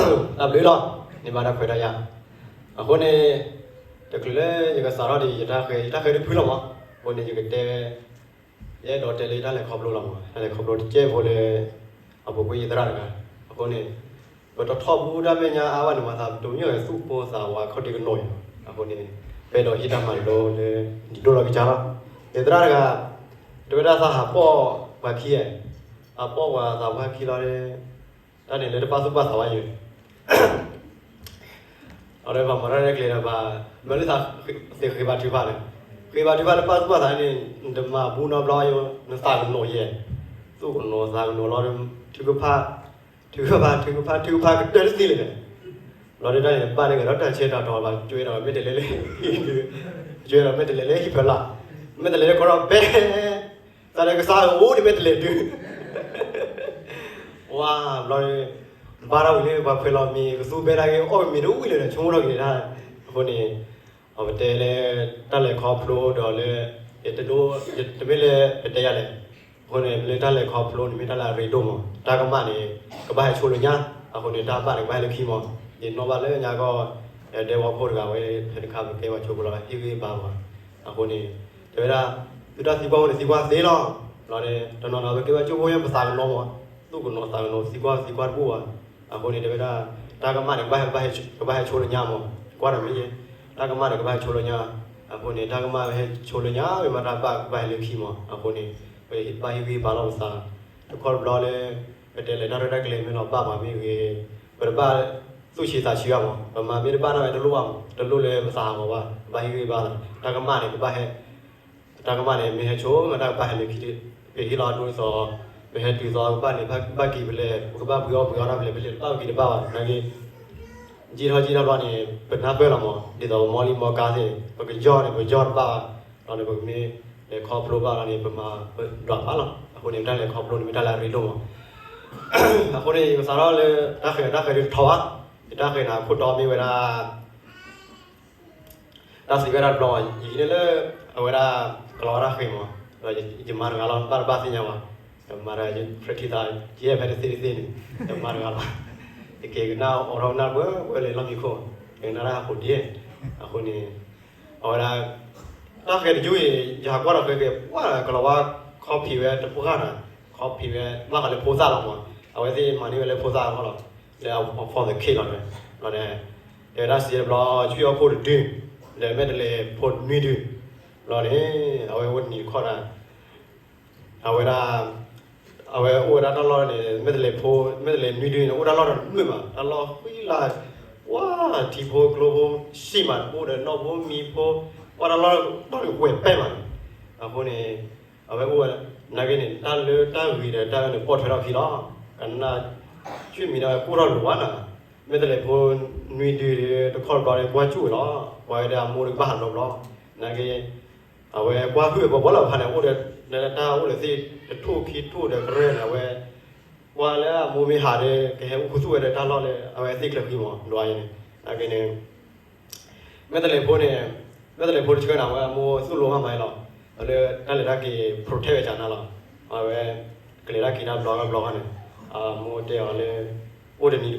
တၢ်ဘျုးလီၤ, န့ၢ်ဘၣ်တၢ်ခွဲးတၢ်ယာ်. အဃိန့ၣ် တချုးလၢယကစးထီၣ်ဒံး ယတၢ်ဃဲၤ ယတၢ်ဃဲၤတဖုလီၤမး. အဃိန့ၣ် ယကတဲ ယအဲၣ်ဒိးတဲလၢတၢ်လဲၤခီဖျိလီၤမး, တၢ်လဲၤခီဖျိတကဲဖိလၢ အပူၤကွံာ်ယသရၣ်တဂၤ. အဃိန့ၣ် ပတထီၣ်ဘူးတၢ်မဲာ်ညါအါဘၣ်န့ၣ် မၤသးပတုၤမ့ၢ်ဝဲသူၣ်ပိၢ်သးဝးခီၣ်ဒံကနိးအံၤလီၤ. အဃိန့ၣ် ပအဲၣ်ဒိးဟ့ၣ်တၢ်မၤလိလၢ ဒ်ဒိၣ်လီၤကစၢ်လီၤ. ယသရၣ်တဂၤ တဲဝဲဒၣ်သးဟးပိာ်ပှၤခံ, ဟးပိာ်ပှၤသးပှၢ်ခံလီၤဒီး တၢ်န့ၣ်လၢတပာ်သူၣ်ပာ်သးဝဲယဲ အဒီးပှၤမၤတၢ်ရဲၣ်ကျဲၤဒီးပှၤ မ့ၢ်လၢသးသ့ၣ်ဃ့ဘါထုကဖၣ်န့ၣ်, ဃ့ဘါထုကဖၣ်လၢပာ်သူၣ်ပာ်သးန့ၣ် နတမၤဘူးနီတဘျီ နသးကနိးယဲ, သူၣ်ကနိးသးကနိးလီၤဒီး ထုကဖၣ်, ထုကဖၣ် ထုကဖၣ် ထုကဖၣ်ကတၢၢ်တသ့လၢၤန့ၣ်, ဘျီဒီးတၢ်န့ၣ်ဘၣ်န့ၣ်ကဒီးတၢ်ဆဲးတၢ်တီၤဘၣ် ကွဲဒီးမ့ၢ်တလဲၤလၢ ကွဲဒီးမ့ၢ်တလဲၤလၢဟံၣ်ဖီလာ်, မ့ၢ်တလဲၤလၢကီၢ်ဒီဘ့ၣ် သးဒီးကစၢ်အိၣ်ဒံးမ့ၢ်တလဲၤတုၤ ဝါ, ဘျီဒီး ဘါထီၣ်ဝံၤလၢပှၤခွဲးလီၤမ့ၤ ကသူဘဲဒၣ်က့ၤ အီၣ်မ့ၤတဝံၤလၢၤဒီး ဆိကမိၣ်ထီၣ်က့ၤတၢ်. အဃိန့ၣ် အဝဲတဲလၢ တၢ်လဲၤခီဖျိဒီးလၢ ယတဒိ တမ့ၢ်လၢပတဲယၤလဲၣ်. အဃိန့ၣ် လၢတၢ်လဲၤခီဖျိန့ၣ် မ့ၢ်တၢ်လၢအရ့ဒိၣ်မး, တၢ်ကမၣ်န့ၣ် ကဘၣ်ဟဲဆိလၢညါ, အဃိန့ၣ် တၢ်ဘၣ်န့ၣ် ကဘၣ်ဟဲလၢခံမး. ယနီၣ်ဘၣ်လၢညါကီၢ် ဒဲဝီဖိတဂၤဝဲ ဖဲတခါ ပကဲပှၤဆိကမိၣ်လီၤ ဟ့ၣ်ဂံၢ်ဘါပှၤ. အဃိန့ၣ် တဲဝဲဒၣ် သုတၢ်သံကွၢ်အိၣ်န့ၣ် သံကွၢ်သ့လီၤ. ဘျီန့ၣ် တနီၤနီၤ ပကဲပှၤကၠိဖိ ပသးကနီၤမး, သူၣ်ကနီၤသးကနီၤ သံကွၢ်သံကွၢ်တဘူၣ်ဘၣ်. အဃိန့ၣ် တဲဝဲဒၣ် တၢ်ကမၣ်န့ၣ် ကဘၣ်ဟဲ ကဘၣ်ဟဲဆိလၢညါမး, ကွၢ်ဒီးမ့ၢ်ယဲ, တၢ်ကမၣ်န့ၣ် ကဘၣ်ဟဲဆိလၢညါ. အဃိန့ၣ် တၢ်ကမၣ်ဟဲဆိလၢညါ မ့ၢ်မးတၢ်ဘၣ်ကဘၣ်ဟဲလၢခံမး. အဃိန့ၣ် ပဘၣ်ဟ့ၣ်ဂံၢ်ဟ့ၣ်ဘါလီၤပသး, တခီတဘျီလၢ ပတဲလဲၤတၢ်ရဲၣ်တၢ်ကျဲၤမ့ၢ်လီၤဘၣ်ပှၤမ့ၢ်ဂ့ၤ, ပတဘၣ်သူၣ်ဆံးသးဆံးဘၣ်မး, ပမၤမ့ၢ်တဘၣ်တၢ်ဝဲတလိၣ်ဘၣ်မး, တလိၣ်လၢပသးဟးဂီၤဘၣ်, ပဘၣ်ဟ့ၣ်ဂံၢ်ဟ့ၣ်ဘါလီၤ. တၢ်ကမၣ်န့ၣ် ကဘၣ်ဟဲ တၢ်ကမၣ်န့ၣ် မ့ၢ်ဟဲဆိ မ့ၢ်တၢ်ကဘၣ်ဟဲလၢခံ, ပဟ့ၣ်လီၤဒိသီး, ပဟဲတုၤသီ ကဘၣ်န့ၣ် ဘၣ်က့ၤပလဲၤ, ပကဘၣ်ပှ့ၤအီၣ်ပှ့ၤအီတၢ်ပလဲၤ ပလဲၤတဘၣ်ဝံၤတဘၣ်ဘၣ်. နာ်က့ ယံာ်ထီၣ်ယံာ်ထီၣ်ဘျီန့ၣ် ပနၢ်ပၢၢ်လီၤမး, ဒ်သိးပမီလံမီကါသ့ၣ်, ပကယီၢ်န့ၣ် ပယီၢ်တဘၣ်ဘၣ်, ဒီးန့ၣ် ပကမ့ၢ်လဲၤခီဖျိဘၣ်လီၤန့ၣ် ပမၤပဒွးပာ်လီၤ. အဃိန့ၣ် တၢ်လဲၤခီဖျိန့ၣ် မ့ၢ်တၢ်လၢအရ့ဒိၣ်မး. အဃိန့ၣ် ယကစးထီၣ်လၢ တၢ်ဃဲၤတၢ်ဃဲၤဒ်တထီဘၣ်, ယတၢ်ဃဲၤန့ၣ် အခိၣ်တီမ့ၢ်ဝဲဒၣ် တၢ်သံဝဲဒၣ်တဘျီ, ယဟံးန့ၢ်လၢ အဝဲဒၣ် ကလီၤဝါတၢ်ဃ့ၢ်မး, ဒီးယမၤတဂၤလီၤ ဘၣ်တဘၣ်သ့ၣ်ညါဝဲ, ယမၤတဂၤ ယဖြဲထံသး ယဲၢ်ဖဲတသ့တသ့န့ၣ်, ယမၤတဂၤလီၤ, ယက့ၤကနၣ်အိးထီၣ်ကနၣ်ဝဲဝဲလၢလီၢ်မံခိၣ်, ယကနၣ်တၢ်ဟးဃိးဒ့, အဃိန့ၣ် အဝဲဒၣ် တၢ်ဃဲၤတယုၢ်အံၤ ယဟးကွၢ်ဒီးဃဲၤက့ၤ ပှၤကလီၤဝါ copy ဝဲတပှၢ်နၤ, copy ဝဲ ဘၣ်ဃးလၢဖိသၣ်လီၤမး, အဝဲသ့ၣ်မၤန့ၢ်ဝဲလၢဖိသၣ်အဂီၢ်လီၤ, လၢအ for the kid လီၤ, လီၤဒီး တဲဝဲဒၣ်စံးတဘျီ ဆွံၣ်အီၣ်ခိၣ်တဒု, ဒီးမဲာ်တလဲၤဖိနွံဒု, လီၤန့ၣ် အဝဲအိၣ်တနံၤတခီဒၣ် အဝဲဒၣ် အဝဲအိၣ်ဝဲဒၣ်တၢ်လီၢ်န့ၣ် မဲာ်တလဲၤဖိ မဲာ်တလဲၤနွံဒုန့ၣ် အိၣ်တၢ်လီၢ်တမုာ်ဘၣ်, တၢ်လီၢ်ဃံလၤ, ပှၤထံဖိကျိဖိ စံၣ်မးတဘိဒီး နီၢ်ဖိမံၤဖိ, ပှၤတၢ်လီၢ်တၢ်န့ၣ်ဝဲပဲၢ်မးန့ၣ်, အဃိန့ၣ် အဝဲအိၣ်ဝဲ နာ်က့န့ၣ် တၢ်လၢတၢ်ဂ့ၤဒီးတၢ်န့ၣ် ပိာ်ထွဲထီၣ်ခံလီၤ, ကနၣ် ဆွံၣ်မံၤဒီးကိၢ်ထီၣ်လိၤဝဲနၤ, မဲာ်တလဲၤဖိနွံဒုဒီး တခီတဘျီဒီး ကွၢ်ကၠူၣ်ဝဲလီၤ, ပှၤဝဲဒီးအမိၢ်ဒီးကဘၣ်ဟးလီၤဘျီ, နာ်က့ အဝဲကွၢ်ဟုၣ်ဝဲပှၤဘီလီၤဖးန့ၣ် အိၣ်ဒီး တၢ်အိၣ်ဒီးသ့ၣ်တထူၣ်ခံထူၣ်ဒီးကရၢၢ်န့ၣ် အဝဲ ကွၢ်လၢအမိၢ်မ့ၢ်ဟးဒီး ကဟဲအိၣ်ခူသူၣ်ဝဲဒီးတၢ်လီၢ်လၢ အဝဲသ့ၣ်ချၢဃံမး ဒွးအံၤန့ၣ်, နာ်က့န့ၣ် မဲာ်တလဲၤဖိန့ၣ် မဲာ်တလဲၤဖိတဆှၢန့ၣ် အဝဲအမိၢ်သိၣ်လိမးမးအံၤလီၤ, လၢတၢ်လဲၤတၢ်က့ၤ protect ဝဲကနၤလီၤ, အဝဲ ကလဲၤတၢ်က့ၤတၢ်ဘျီဘျီန့ၣ်, အမိၢ်တဲအီၤလၢ အိၣ်တနံၤတခီ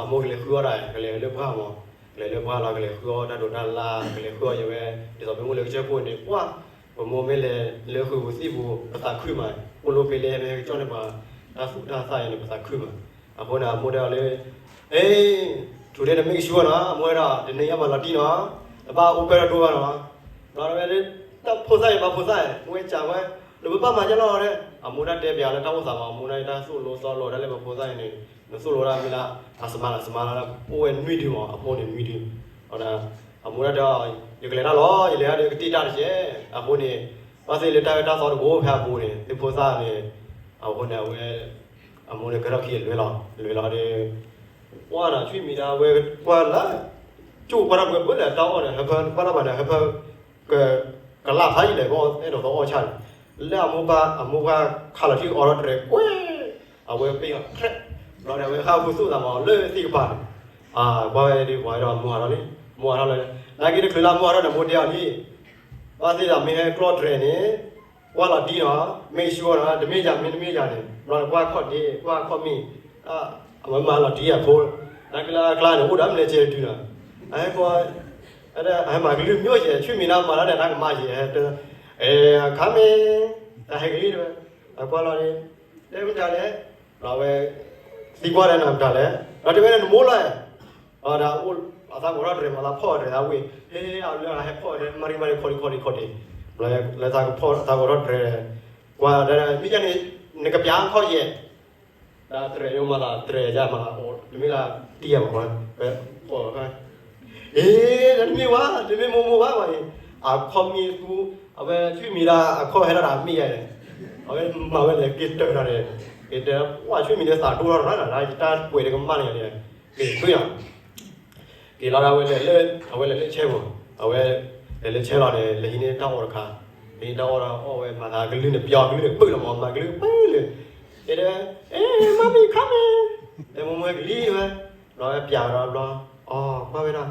အမိၢ်ကလဲၤဃုအီၣ်တၢ် ကလဲၤလၢပှၢ်မး, ကလဲၤလၢပှၢ်လီၤ ကလဲၤဃုအီၣ်တၢ်ဒိးတၢ်လၢ် ကလဲၤဃုအီၣ်ယဝဲ, ဒ်သိးပမိၢ်လဲၤကစၢၢ်ခိၣ်န့ၣ် ပှၢ် ပမိၢ်မ့ၢ်လဲၤလၢဃုာ်ပူၤသံၣ်ပူၤ ပသးခုမး, အိၣ်လၢဖဲလဲၣ် မ့ၢ်ကကၠီၣ်န့ၢ်ပှၤ တၢ်သူၣ်တၢ်သၣ်အံၤန့ၣ် ပသးခုမး, အဃိန့ၣ် အမိၢ်တဲအီၤလၢ အဲ ထုးဒဲတမ့ၢ်ကဆူအီၤနီၤ, အမိၢ်ဝဲဒီး တနံၤအံၤမၤလီၤတံၢ်နီၤ, တဘၣ်အိၣ်ပၢၢ်တၢ်ဒိၣ်ဘၣ်နီၤ, ဘျီဝဲ တၢ်ဖိသၣ်အံၤ ပှၤဖိသၣ်အံၤ ဝဲစံးဝဲ နပဘၣ်မၤဒ်လဲၣ်လီၤ, အမိၢ်တၢ်တဲပျးလၢတၢ်အိၣ်သးမး, အမိၢ်ဒၣ်တၢ်သိၣ်လိသီလိတၢ်လၢပဖိသၣ်အံၤန့ၣ်, နသိၣ်လိတၢ်မ့ၢ်လၢ အစမါလၢစမါလၢ အိၣ်ဝဲနွံဒုမး, အဖိန့ၣ်နွံဒု, အမိၢ်ဒၣ်တဲအီၤ ယကလဲၤတၢ်လီၤ, ယလဲၤတၢ်ဒီးကတ့ၢ်တၢ်တက့ၢ်, အဃိန့ၣ် ဘၣ်သ့ၣ်လၢတၢ်ဝဲတၢ်သီတဘိဖဲအပူၤန့ၣ် သုဖိသၣ်န့ၣ်, အဃိန့ၣ် အဝဲ အမိၢ်န့ၣ်ကဲထီၣ်ခံအလွဲၢ်လီၤ, လွဲၢ်လီၤဒီး ပှၢ်နၤ ဆွံၣ်မံၤဒၣ်ဝဲကွၢ်လၢ ကၠိၣ်ပှၢ်တၢ်ဘှဲဘှဲလၢတၢ်အီၣ်ဒီး ဟၢဖၢ ကွၢ်တၢ်ဘၣ်ဒီး ဟၢဖၢ က ကလၢ်ဖးယံာ်လဲၣ် ကအဲၣ်ဒိးသီအီၣ်ဆၣ်န့ၣ်, လၢအမိၢ်ပၢ် အမိၢ်ပၢ်ခးလီၤထံအီထီၣ်တြဲၤကွဲ အဝဲပ့ၢ်အီၤ ဘျီန့ၣ် အဝဲဃၣ်ဃုသူၣ်သးမးလၢသ့ၣ်ကပၤန့ၣ်, ကွၢ်ဝဲဒ်ပှၤဒီးအမိၢ်ဟးထီၣ်လံ, မိၢ်ဟးထီၣ်လၢ နာ်က့တချုးလၢအမိၢ်ဟးထီၣ်န့ၣ် မိၢ်တဲအီၤလံ, ဘၣ်သ့ၣ်သးမ့ၢ်ဟဲကျီၢ်တြဲၤန့ၣ် ကွၢ်လီၤတံၢ်နီၤ, မ့ၢ်ဆူအီၤနီၤ, တမ့ၢ်ယၤမ့ၢ်တမ့ၢ်ယၤန့ၣ် ဘျီန့ၣ်ကွၢ်ခီၣ်ဒ့ ကွၢ်ခီၣ်မ့ၢ်, အဝဲမၤလီၤတံၢ်အဖိ, တၢ်ကလၢအကျါန့ၣ် အိၣ်ဒီးမနုၤလဲၣ်စဲးတုၤနီၤ, အဟဲကီး, အဟဲမၤကလုၢ်မ့ၢ်ယဲၢ် ဆွေမင်း တၢ်မၤတၢ်န့ၣ် တၢ်ကမၣ်ယဲၢ် ဟဲတၢ်, အခါမ့ၢ်, တၢ်ဟဲကလံတဝဲ, အကွၢ်လီၤန့ၣ်, တဲမတၤလဲၣ်, ဒီးအဝဲ, သံကွၢ်ဒီးနၤမတၤလဲၣ်, ဒီးတဲဝဲဒၣ်နမိၢ်လီၤ, ဒီးအိၣ်, အသးကအိးထီၣ်တြဲၤမး သးဖီၣ်တြဲၤသးဝ့ၢ်, ဟဲအလၢဟဲဖီၣ်ဒီး မၤရံမၤရံ ခီဒံခီဒံခီဒံ, လၢသးကဖီၣ်သးကအိးထီၣ်တြဲၤ, ကွၢ်ဒီးမ့ၢ်ယဲၢ်န့ၣ်, နကပျၢ်ခီယဲၢ် တၢ်တြဲၤယိမးလီၤ တြဲၤယၤမး, တမ့ၢ်လၢတံၢ်ယၤမး, ဝဲ, အ့, တမ့ၢ်ဝဲ, တမ့ၢ်မိၢ်မိၢ်ဘၣ်ဝဲအံၤ, အခီၣ်မ့ၢ်သူ, အဝဲဆွေမင်း တၢ်အခီၣ်ဟဲလီၤဒီးမ့ၢ်ယဲၢ်န့ၣ်, အဝဲမၤဝဲလဲၤက့ၤတၢၤဒီးန့ၣ်, က့ၤတၢၤ, ပှၢ်ဆွေမင်း တၢ်သးဒိၣ်ထီၣ်ရၣ်လီၤ တၢ်ကွဲးတကမၣ်န့ၣ်, က့ၤကွံာ်လီၤ က့ၤလီၤဒီးအဝဲလဲၤလၢ, အဝဲလဲၤလၢဆဲးဖိ, အဝဲ, လဲၤလၢဆဲးလီၤန့ၣ် လဲၤဟံးန့ၢ်တၢ်အီၣ်တခါ, လဲၤဟံးန့ၢ်တၢ်အီၣ်ဒီးအီၣ်ဝဲမၤသးကလုၢ်န့ၣ် ပျီကလုၢ်န့ၣ် ပၢၢ်လီၤမး မၤကလုၢ်ပၢၢ်လၢ, တဲဒီး, အဲ, mommy coming, တဲမိၢ်မိၢ်ကလံဝဲ, ဘျီဝဲပျးဝဲဒီးဘျီ, အီ, ကွၢ်ဝဲဒၣ်,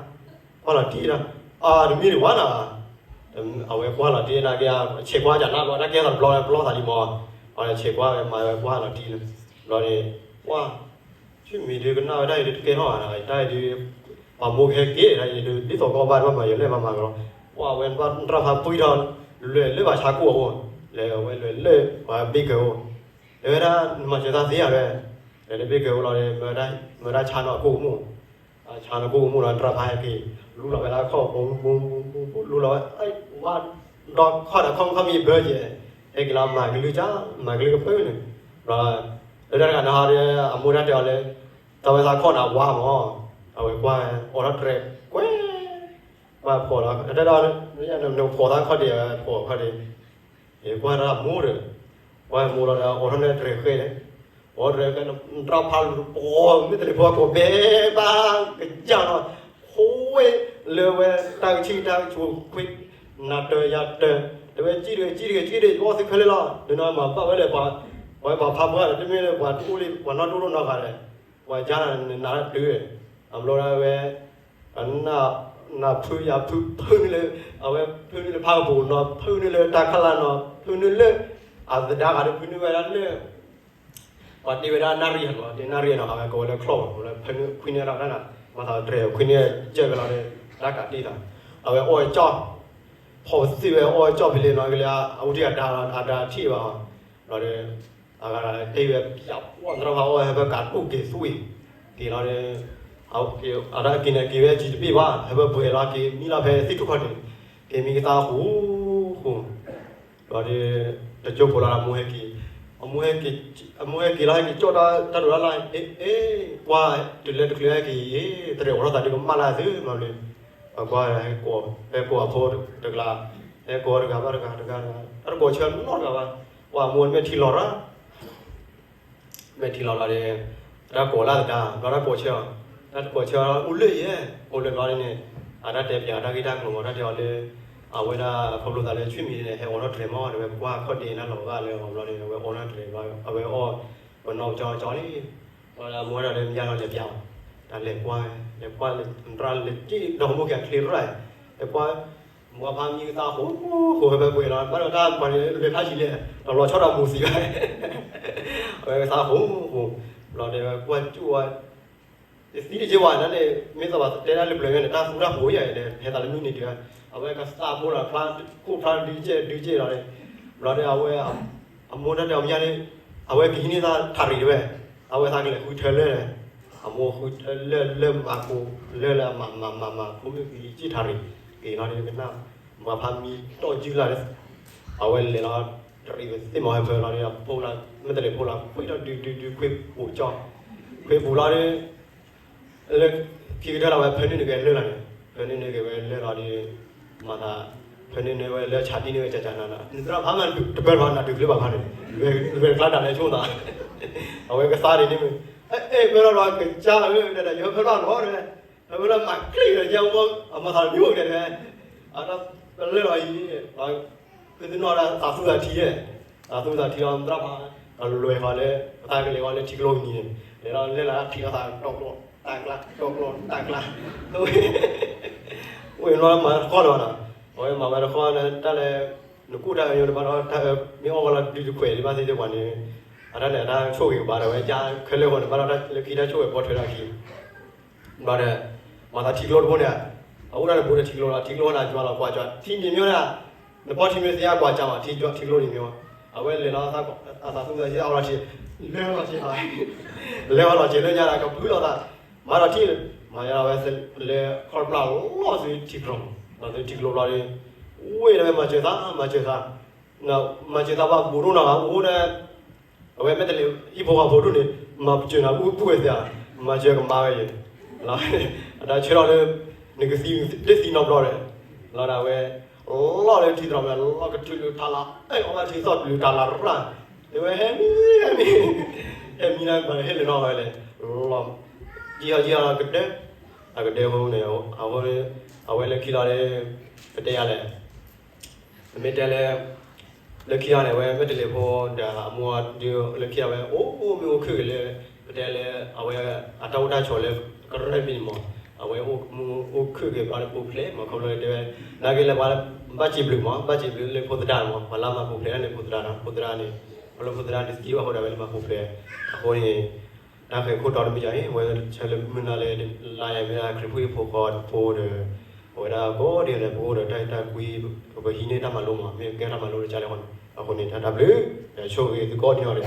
ကွၢ်လီၤတံၢ်ဒီး, အီ, တမ့ၢ်တဝါနီၤ အဝဲကွၢ်လီၤတံၢ်နာ်က့, ဆဲးကွၢ်ကနၣ်ဘျီ တၢ်ကဲသးတဘျီလၢပလီၢ်သးလံမး, အီ, ဆဲးကွၢ်ဝဲမၤဝဲကွၢ်လီၤတံၢ်လၢ, ဘျီန့ၣ်, ကွၢ်, ဆွေမင်း ဒုးကနၣ်ဝဲဒၣ်အံၤဒုးတကဲထီၣ်ဘၣ်နီၤ တၢ်အံၤဒုး, ပှၤမိၢ်ကဟဲက့ၤဒၣ်အံၤဒုး ဒ်သိးကီၢ်ဘၣ်တဘၣ်မၤယလဲၣ်မၤမၤကလီၤ, ကွၢ်ဝဲနတြၢ်ဖးပှံၢ်ထီၣ်, လဲၤလၢပှၤဆါကိၣ်အအိၣ်, လဲၤဝဲလဲၤလၢပှၤဘ့ၣ်ကၢၤအိၣ်, တဲဝဲဒၣ်နမၤစၢၤတၢ်သ့ဧါလဲၣ်, လဲၤလၢဘ့ၣ်ကၢၤအိၣ်လီၤဒီး, မၢဝဲဒၣ်ဆါနီၤကိၣ်ကမူၣ် ဆါနီၤကိၣ်ကမူၣ်ဒီး နတြၢ်ဖးဟဲက့ၤ, လူလီၤဝဲလၢခီၣ်ပူၤပူၤပူၤပူၤ လူလီၤဝဲ, ဝါ, ဒီးခီၣ်ဒီးခီၣ်မုၢ်ခီၣ်မံဘၢက့ၤ, ဟဲက့ၤလီၤမၤကလုၢ်ကၢ်, မၤကလုၢ်ကပၢၢ်န့ၣ်, ဒီး, လၢတၢ်တဂၤန့ၣ်ဟီဒီး အမိၢ်တၢ်တဲအီၤလၢ, တၢ်ဝဲသးခီၣ်န့ၣ်အဝါမး, အဝဲကွၢ်, အိးထီၣ်တြဲၤ, ကွဲး, ကွၢ်ဖှီၣ်လီၤ တၢ်တဲဒီး, နဖှီၣ်သးခီၣ်ဒံး ဖှီၣ်ခီၣ်ဒံး ကွၢ်ဒီးမိၢ်ဒီး, ကွၢ်မိၢ်လီၤဒီး အိးထီၣ်န့ၢ်တြဲၤဃဲန့ၣ်, အိးထီၣ်တြဲၤဃဲန့ၣ် နတြၢ်ဖးလူၤပှီၤ မ့ၢ်တလဲၤဖိကိးဘဲဘၣ် ကစၢ်လီၤ, ဃိဝဲလၢဝဲတၢ်ကဆံၣ်တၢ်ကဆိးခွံ, နၤတၢၤယၤတၢၤ, တဝဲကံၣ်တဂ့ၤ ကံၣ်တဂ့ၤ ကံၣ်တဂ့ၤ ယအီၣ်သုခဲလၢာ်လီၤ ဒ်နီၢ်မၤဘၣ်ဝဲလၢပှၤ, ပှၤပှၤဖးပှၢ်ဒီး တမ့ၢ်လၢပှၤတအိၣ်လံ ပှၤနီၢ်တအိၣ်နီတဂၤဒီး, ပှၤကါနၤတၢၤ, အဘျီဒၣ်ဝဲ နဖုယဖုဖုနုာ်လၢ, အဝဲဖုနုာ်လၢဖးကပူၤနီၤ ဖုနုာ်လၢတၢ်ခးလၢ်နီၤ ဖုနုာ်လၢ, အသဒါဂၤဒီးဖုနုာ်ဝဲဒၣ်လၢ, ပှၤတ့ဝဲဒၣ်နၣ်ရံၣ်နီၤ တ့နၣ်ရံၣ်နီၤ အဝဲကိးဝဲလၢချီၣ်မး လၢဖုနုာ်ခွံနံၣ်ဒီးတၢ်နီၤ မၤသးတြဲၤခွံနံၣ်ကၢၢ်ဝဲလီၤဒီး, တၢ်ကးတံၢ်သး, အဝဲအီၣ်ကၠီၣ်, ဖီၣ်သ့ၣ်ဝဲအီၣ်ကၠီၣ်ဖဲလၢနီၤကလၢအဝဲဒၣ်အဒါအဒါထံၣ်ဘၣ်, လီၤဒီး အဂၤတ့ဝဲပျးပှၢ်သရၣ်ဖးအီၣ်ဟဲဖဲကးတိၢ်က့ၤသွံၣ်, က့ၤလီၤဒီး, အတၢ်က့ၤန့ၣ်က့ၤဝဲကံတဘ့ၣ်ဘၣ် ဟဲဖဲပှဲၤလီၤက့ၤမံလီၤဖဲသ့ၣ်ထူၣ်ခီၣ်ဒံး, က့ၤမံကသါဃိဃိ, လီၤဒီး, တကၠိဖိလီၤအမိၢ်ဟဲက့ၤ, အမိၢ်ဟဲက့ၤလီၤဟဲက့ၤကၠီၣ်တၢ်တၢ်ဒိးတၢ်လၢ်, အ့, ကွၢ်တုၤလၢတချုးဟဲက့ၤအံၤ တြဲၤအိးထီၣ်သးဒုးကမၣ်လၢသုမၤဘျုး, ပကွၢ်ဟဲကိး, ဟဲကိးအဖိတဂၤ, ဟဲကိးတဂၤဘၣ်တဂၤတဂၤတဂၤ, တၢ်တကိးဆၢနီတဂၤဘၣ်, ပှၤအမိၢ်မဲာ်ထံလီၤရၣ် မဲာ်ထံလီၤလီၤဒီး, တၢ်ကိးလၢသဒါ ဘျီတၢ်ကိးဆၢအီၤ, တၢ်တကိးဆၢအီၤအိၣ်လၢယဲၢ်, အိၣ်လၢဘျီန့ၣ်, အတၢ်တဲပၠးတၢ်ဂ့ၢ်တၢ်ကျိၤမး တၢ်တဲအီၤလၢ, အဝဲဒၣ်ခီဖျိသးလၢဆွေမံၤန့ၣ် ဟဲအိးထီၣ်တြဲၤမး တဲဝဲကွၢ်ခီၣ်ဒ့နၢ်လီၤဂာ်လၢအီၤဘျီန့ၣ် အဝဲအိးထီၣ်တြဲၤဘျီ အဝဲအီၣ်, ပနီၢ်ကၠီကၠီလံ, ဘျီဒီးအမိၢ်ဝဲဒၣ်လၢမယါလီၤလဲၤပၠးအီၤ, တၢ်လဲၤကွၢ်, လဲၤကွၢ်လၢ နတြၢ်လဲၤက့ၤဒီးမိၢ်ကၤချ့ရၣ်, လဲၤကွၢ် မိၢ်ဖးမံကသါဃိ, ဃိဖဲပှဲၤလီၤ ဘၣ်ဒီးတၢ်ပှၤန့ၣ် လွဲၤဖးယံၤလဲၣ် ဒီးလီၤဆီဒီးမူၤသံဘၣ်, အဝဲကသါဃိ, ဃိ, ဘျီဒီးကွၢ်ကၠူၣ်ဝဲ, ယသံတက့ၢ်ဝဲဒၣ်န့ၣ် မ့ၢ်သးပှၢ်တဲဒၣ်လၢပျၢၤန့ၣ် တၢ်သူတၢ်ဖိယၤန့ၣ် ဟဲသးလၢမုၢ်နံၤဒံး, အဝဲကသါဖိလီၤ ဖျါ, ခိၣ်ဖျါဒုကဲၣ်ဒုကဲၣ်လီၤန့ၣ်, ဘျီဒီးအဝဲ အမိၢ်တၢ်တဲအီၤမယါန့ၣ်, အဝဲကဟံးန့ၢ်သးထးရံၣ်တဝဲ, အဝဲသးကလဲၤဃုထၢလၢၢ်, အမိၢ်ဃုထၢလၢၢ်လၢမၤကိး, လၢၢ်လၢအမၤမၤမၤမၤ ဖိမုၣ်ကဟံးက့ၣ်ထးရံၣ်, က့ၤလီၤဒီးကနၣ်, မိၢ်ဖးမံတီၢ်ယုၢ်လၢ်ဒီး, အဝဲလဲၤလီၤ, တရံးဝဲသ့ၣ်မၤဝဲဖၢလီၤဒီး, ဖိလၢ, မ့ၢ်တလဲၤဖိလီၤ ခွံဒီးဒုဒုဒုခွံပူၤကၠီ, ခွံပူၤလီၤဒီး လၢခံကတၢၢ်လီၤဝဲ ဖၢနုာ်န့ၣ်က့ၤလၢၢ်လီၤန့ၣ်, ဖၢနုာ်န့ၣ်က့ၤဝဲလၢၢ်လီၤဒီး, မၤသး, ဖၢနုာ်န့ၣ်ဝဲလၢဆးဒံန့ၣ်ဝဲကကနၤ, နသရၣ်ဖးမးတပၢၢ်လီၤနၤဒုးကျၢၤဘၣ်ဖးန့ၣ်, ဝဲကျါတၢ်လဲၤဆိသး, အဝဲကသါဒ်န့ၣ်မ့ၢ်, အဲၣ် ပၢၢ်လီၤလီၤကစၢ်ဧၢ ဒီးယဟဲဖၢလီၤလီၤဒီး, ဟဲဖၢလီၤမၤကျ့ၣ်ဒီးယဲၢ်ဝဲ အမၤသးမံအိၣ်ကတဲဒီး, အတၢ်လၢၢ်လီၤအံၤ, ဖုသနီၣ်ဒၣ်သးသူသးထံ, သးသူသးထံလီၤ သရၣ်ဖး, အလွဲၢ်ဃီလၢ, ပသးကလဲၤဃီလၢထံကျိနံၤန့ၣ်, လဲၤလီၤလဲၤလီၤထံၣ်လီၤသးတီကျိ, တၢ်ကျါ, တီကျိ, တၢ်ကျါ, ဝဲလီၤမၤတခီလီၤနီၤ, အဝဲမၤဝဲတခီလၢတၢ်လၢ, နကူၣ်တၢ်အၢယိၤတဘၣ်ဒီးတၢ်အၢ, မ့ၢ်အီၣ်ဝဲလီၤဒုတခွဲးဒံးဘၣ်သ့ၣ်သ့ၣ်ပှၤန့ၣ်, အတၢ်န့ၣ်အတၢ်ဆိၣ်ဂ့ၤကဘၣ်ဒီးဝဲကၢ်ခဲလၢာ်ဃီန့ၣ် ဘၣ်ဒီးတၢ်လၢခံတၢ်ဆိၣ်ဂ့ၤပိာ်ထွဲတၢ်ခံ ဘျီဒီး မၤသးထံကျိတဘိန့ၣ်, အအိၣ်ဒၣ်တဘိဒီးထံကျိလီၤ, ထံကျိန့ၣ်ကွၢ်လီၤကွၢ်ကွၢ် ထံန့ၣ်မ့ၢ်ဝဲဒၣ်, နပီၢ်ထံမ့ၢ်သ့ကွၢ်ကွၢ်မး ထံကျိန့ၣ်မ့ၢ်ဝဲ, အဝဲလဲၤလီၤ အသးသူၣ်သးဆံးအဝဲလီၤထံ, လဲၤလီၤဆံး, လဲၤဝဲလီၤဆံးလၢညါဒီး ကဖုလီၤသး, မၤဒီးထံ, မၤယၤဒီးဝဲလၢခီၣ်ပျၢ်လီၤဆူထံကျိ, လီၤဆူထံကျိဘျီဒီး, ဝ့ၢ်ဒီးဝဲမၤစၢၤသး မၤစၢၤသး, မၤစၢၤသးဘၣ်ဘူးဒိၣ်နီၤ အိၣ်ဒီး အဝဲမ့ၢ်တလဲၤဟံၣ်ဖိဃီဖိဒိၣ်န့ၣ်, မၤစၢၤနၤအိၣ်ပုၢ်ဝဲၢ်သ့ဧါ, မၤစၢၤကမါဝဲယဲ, အတၢ်ဆၢထီၣ်လၢ နကသံတသံနီတဘျီဒီး, လီၤဒၣ်ဝဲ, လီၤလၢထံတရီၢ်ဝဲ လီၤကထုးလုၢ်ထးလၤ, အဲၣ်အီၣ်ဘၣ်ထံသီၣ်လုၢ်ထးလၤရၣ်, တဲဝဲဟဲမံ, ဟဲမံ, ဟဲမံန့ၣ် ဟဲလၢနီၢ်ဝဲလဲၣ်, လီၤ, ယံာ်အီၤယံာ်အီၤကဒၢ, အကဒၢအဃိန့ၣ်, အဝဲလၢခံလီၤဒီး, ပတဲယၤလဲၣ် ပမ့ၢ်တဲလၢ, လၢခံဂၤန့ၣ် အဝဲမ့ၢ်တလဲၤဖိဒီးအမိၢ်ဒုးလၢခံဂၤဝဲ အိၣ်မ့ၢ်အိၣ်ခုၣ်က့ၤလၢ, ပတဲလၢအဝဲ, အတၢ်အိၣ်တၢ်ဆိးလၢ, ကရၢၢ်ဘံန့ၣ်မး, အဝဲအိၣ်မ့ၢ်အိၣ်ခုၣ်က့ၤဘျီလၢပူၤဖျဲးမး ခီဖျိလၢတဲဝဲ, နာ်က့လဲၤပှၤ, ဘၣ်စံးဘျုးမး ဘၣ်စံးဘျုးလၢဖိသဒါမး ပှၤလၢမၤပူၤဖျဲးဒၣ်န့ၣ်ဖိသဒါဒီး ဖိသဒါန့ၣ်, ခီဖျိဖိသဒါန့ၣ်သံဘၣ်ဃိဒီးဝဲလၢမၤပူၤဖျဲး, အဃိန့ၣ် တၢ်ဃဲၤခိၣ်တီတမံၤယၤအံၤ အဝဲဆၢလၢမုၢ်နၤလၢ, လါယၤမ့ၢ်ဒၣ်ခရံာ်ဖိအံၤဖိဃီဖိဒီး, အဝဲဒၣ်ကိးဒ်လဲၣ် ပအိၣ်ဒီးတၢ်အဲၣ်တၢ်ကွံ, ပဟံးန့ၢ်တၢ်မၤလိမး မ့ၢ်ကဲတၢ်မၤလိလၢကလဲၣ်ဃီန့ၣ် အဃိန့ၣ် တၢ်ဘျုး, ဆိၣ်ဂ့ၤသုကိးဒ်နီၢ်ဒီး